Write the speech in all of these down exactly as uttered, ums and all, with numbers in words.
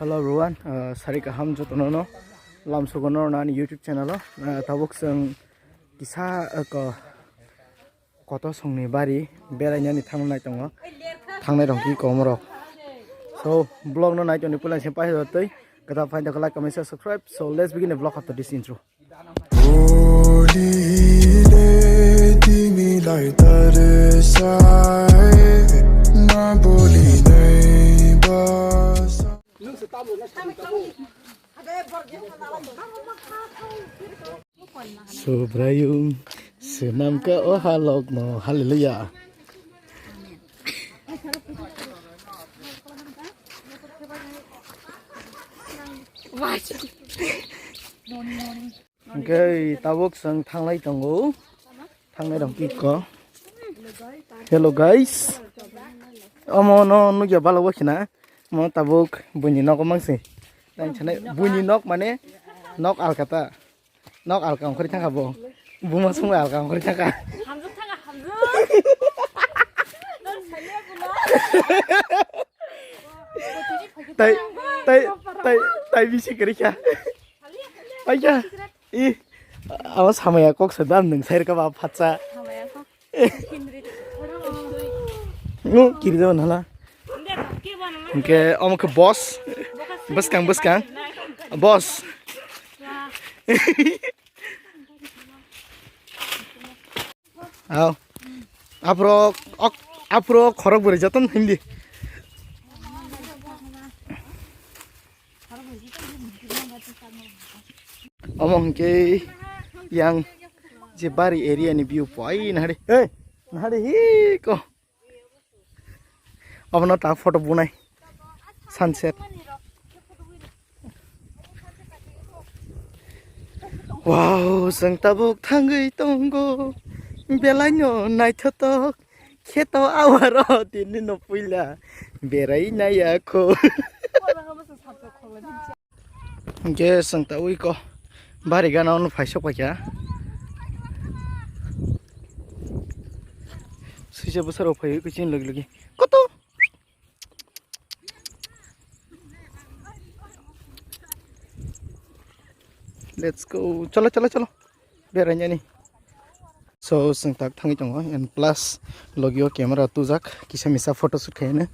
Hello everyone, uh, sari kaham jotono no lamsogo no nani YouTube channel o, uh, tabuk chwng kisa, uh, ko-, koto songni bari berainani thangnai tongo, thangnai rong ki kom rok. So vlog no nai toni puila se pai twi kata find like, comment, share, subscribe. So let's begin the vlog after this intro. भोलिले तिमीलाई तर्साए, नबोली नै बस। Subraiyung swnamkha o halokno, hallelujah. Hwnkhe tabuk chwng thanglai tongo, thangnai rok kiko. Hello guys, omo no nukya bala o khina, mo tabuk buini nogo mangsi. Tang sanai buini nok mane nok alkata. Nok alka ongkhorwi thangkha bo. Buma songwi alka ongkhorwi thangkha. Hamjwk thangkha, hamjwk. Nang salia buno. Tai, tai, tai, tai bisi kwrwi kha. Paikha. Ih, awa samaya kok se dam nung sair ka ba phatsa. Samaya kok. No, kiri jaban hala. Hwnkhe omo khe boss. Bwskang, bwskang. Boss. Aw. Aphro, ok, aphro khorok bwrwi joton hindi. Omo hwnkhe yang je bari area ni view poi nahari. Hey, nahari hi ko. Obono ta photo bunai. Sunset. Wow, chwng tabuk thangwi tongo. Belaino naithotok. Kheto awaro tini no puila berai nai akho. Hwnkhe chwng ta ui ko bari gana ono phaisok paikha. Swisa bwsarok phaiwi kuching logi logi. Koto. Let's go. Cholo, cholo, cholo. Berainani. So, chwng tak thangwi tongo. And plus, logio camera tujak. Kisa misa photo shoot khaina.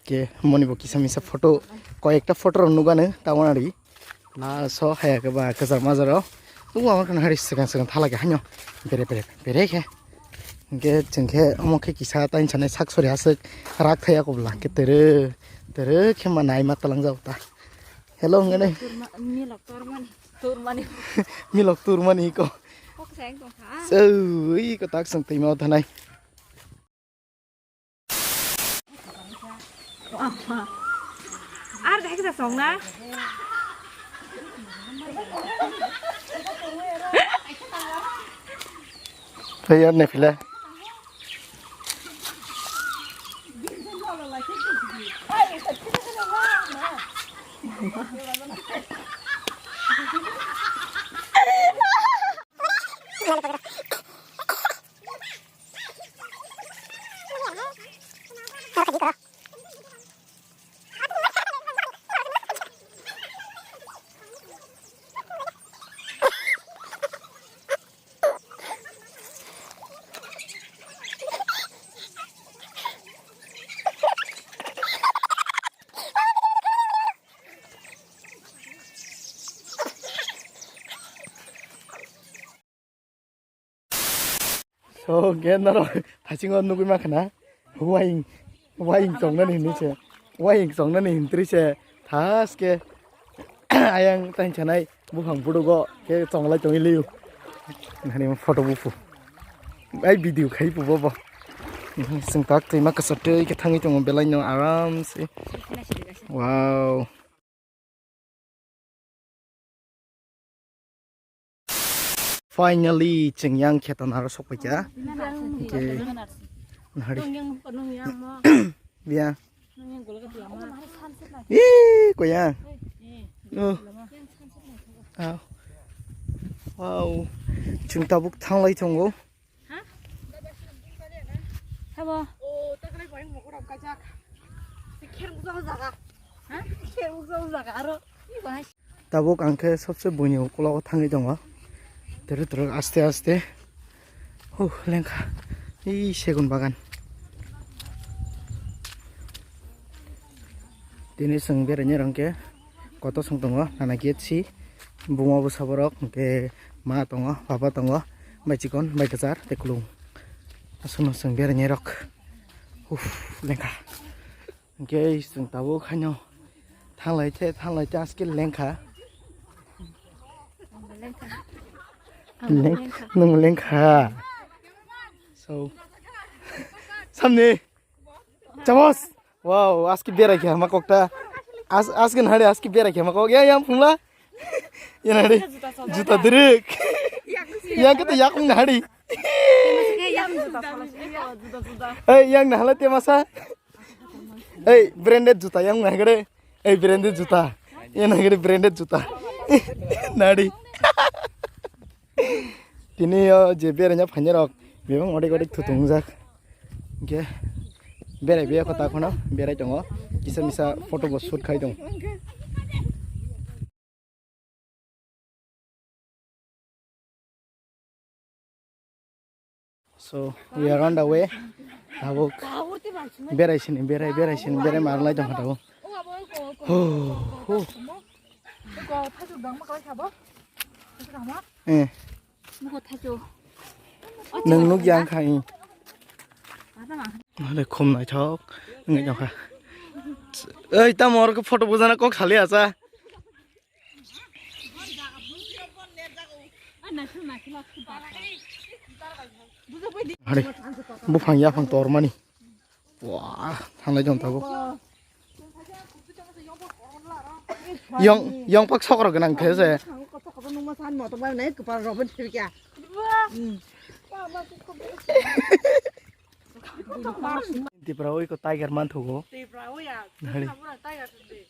Ke moni bo kisa misa photo. Koi ekta photo rok nugano. Tabona ri. Na so haya ke ba kwchar majaro. Uwa ma khana hari swkang swkang thala ke hanyo. Bere, bere, bere khe. Hwnkhe chwng khe omo khe kisa tain sanai sak sori aswk rak thai akobla khe tere tere khe ma nai ma twlangjak ta. Hello hwnkhe nai. Milok tormani, tormani. Milok tormani ko. Kok sayang tong kha. Soi ko tak sang twi ma thanai. Ar dai kisa song na. Player ne phila. So, gen naro thasingo nugui ma khana. Waing, waing chongnani hinwi se. Waing chongnani hintri se. Thaske ayang tang chanai buphang budugo ke chonglai tongwi liu. Hani photo bufu. Ai video khai pu bobo. Sing tak twi ma kasatwi ke thangwi tongo belai no aram se. Wow. Finally, chwng yang kheto naro sokpaikha. Hwnkhe, nahari. Biya. Ih, koya. Oh. Ah. Wow. Chwng tabuk thanglai tongo. Ha? Habo. O, taklai bai mokoro kajak. Sikher buka jaga. Tabuk ang khe sobse buini ukulogo thangwi tongo. Teruk teruk aste aste. Huh, lengkha. Ih, segun bagan. Tini chwng beraini rwng khe kotor song tongo, nana gate si. Buma bwsa borok hwnkhe ma tongo, baba tongo, bai chikon, bai kwchar, tei kwlwng. Aswkno chwng beraini rok. Uff, lengkha. Hwnkhe chwng tabuk haino thanglai the, thanglai the, aske lengkha. Leng-, nwng lengkha. So, samni. Chabos. Wow, aske berai khe ma kokta. As-, aske nahari aske berai khe ma kok. Ya, yang phungla. Ya nahari. Juta drik. Yang kata yakung nahari. Hey, yang nahala te masa. Hey, branded juta yang nahagre. Hey, branded juta. Yang nahagre branded juta. Nahari. Tini o je beraina phainai rok bebak odik odik thutung jak. Hwnkhe berai biyakho ta kheno berai tongo. Kisa misa photo bo shoot khai tongo. So we are on the way. Tabuk berai sini, berai, berai sini, berai marlai tongkha tabuk. Ho, ho. Eh. Nwng nuk yang khai. Mane khum naithok wngwi tongkha. Ei, tamo oro khe photo bujana kok sali asa. Hari, buphang yaphang tormani. Wah, thanglai tong tabuk. Yong, yong pak sokro gwnang khe se. Tipra oi ko tiger man thugo. Hari.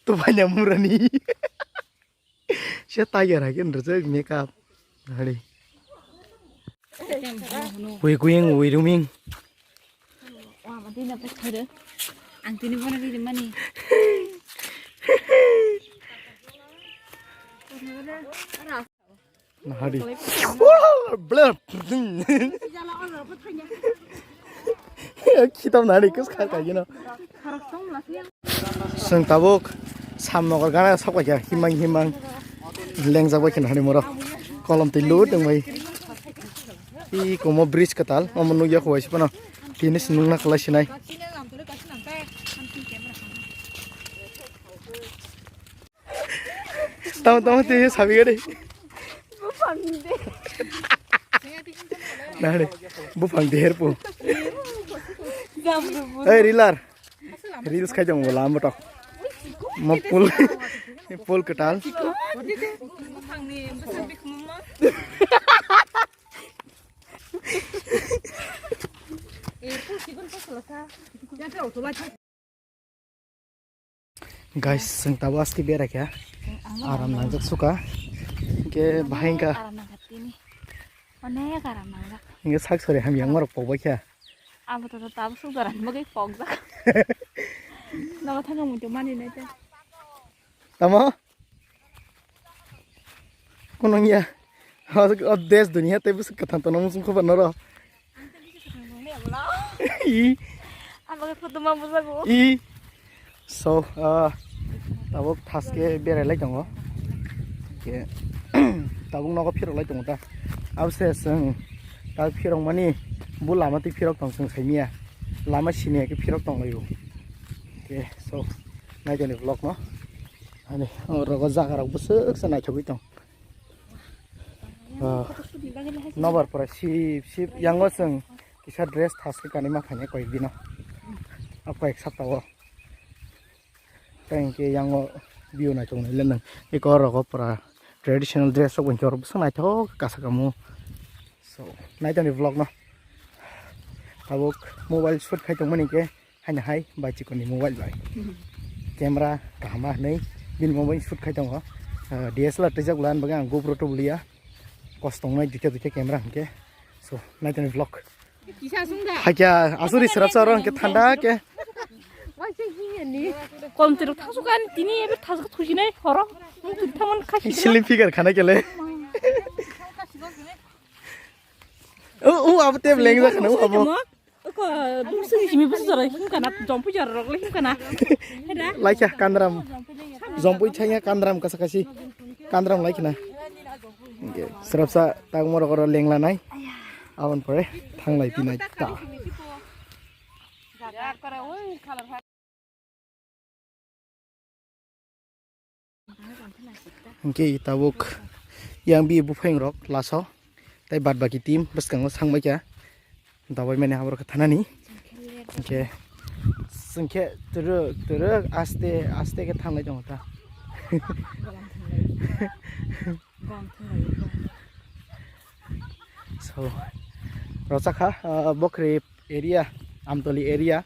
Tubanya murani. Se tiger hai khe rwjak makeup. Hari. We going, we rooming. Ang tini bono ri mani. Nahari. Wah, blur. Khitam nahari, kus khar kai gino. Chwng tabuk Samnogor gana sok paikha, himang himang lengjak bai khe nahari moro. Kolom twi lut wng bai. I komo bridge kwtal, omo nukya kho waisa phano. Tini se nukna kwlai sinai. Tamo, tamo, twi sabi gari. Nahari, buphang deher po. Hey, rilar. Reels khai jong wala motok. Mo pul, pul ketal. Guys, chwng tabuk aske berai kha. Aram nangjak suka. Hwnkhe bahai wngkha. Aram nangkha tini. Onek aram nangjak. Hwnkhe sak sori hamya wngmarok pokbai kha. Abo to tabuk suk dara bagwi pokjak. Nogo thangwi muitu mani nai te. Tamo? Kunung ya. O, o desh duniya tei bwswk kwthang tono muchung khe noro. I. Ang bagwi photo ma bujago. I. So, ah, tabuk thaske berai lai tongo. Ke, tabuk nogo phirok lai tongo ta. Abse chwng tabuk phirok mani bo lama twi phirok tong chwng saimia. Lama siniya khe phirok tong laio. Ke, so, naitoni vlog no. Ani, o rogo jaga rok bwswk se naithogwi tong. Ah, nobar pore sip sip yango chwng kisa dress thaske kanwi ma khainai koyek dino. A koyek saptao. Tei hwnkhe yango view naithok nai le nwng. Eko rogo pura traditional dress rok bo hwnkhe oro bwswk naithok kasa kamo. So, naitoni vlog no. Tabuk mobile shoot khai tongmani hwnkhe. Haino hai bai chikon ni mobile bai. Camera kaham ma hwnwi bini mobile shoot khai tongo. Ah, D S L R twijak bwla, ani bagwi ang GoPro to bwliya. Kos tongnai duita duita camera hwnkhe. So, naitoni vlog. Kisa sung da. Hakya, asuri srapsa oro hwnkhe thanda khe. Waising hiyani. Kom teruk thasuk ani tini ebe thasuk thusinai horo. Thamon khasi. Slim figure khana kele. O o abo tem leng jak na o abo. Ko dum sini simi busu jara him kana, jompu jara rok le him kana. Heda. Laikha kandram. Jompu chaya kandram kasa kasi. Kandram laikhna. Oke, serapsa tagmo rok oro lengla nai. Abon pore thanglai pinai ta. Hingke tabuk yang bi buphang rok laso tei bad baki team bwskango sangbaikha dabai mani haborok thanani hingke singkhe twrwk twrwk aste aste khe thanglai tongo ta. So, rochakha, ah, Bokhri area, Amtoli area.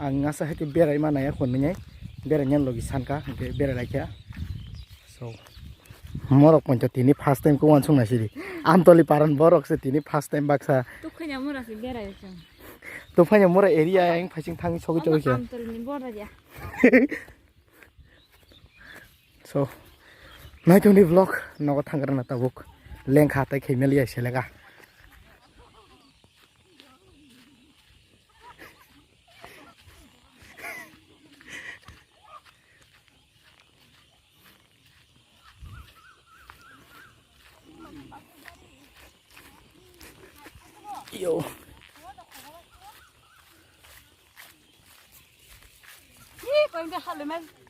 Ang asa hai berai ma naya khon nai, berai nyan logi sanka, hingke berai laikha. So, morok poncho tini first time ko wansung na siri. Amtoli paran borok se tini first time baksa. Tukhanya mura se berai chong. Tukhanya mura area yang phasing thang sogi chogi. Amtoli ni border ya. So, naitongni vlog nogo thangrana tabuk lengkha tei khemelia selega. Yo. Ih, kau udah halus, Mas.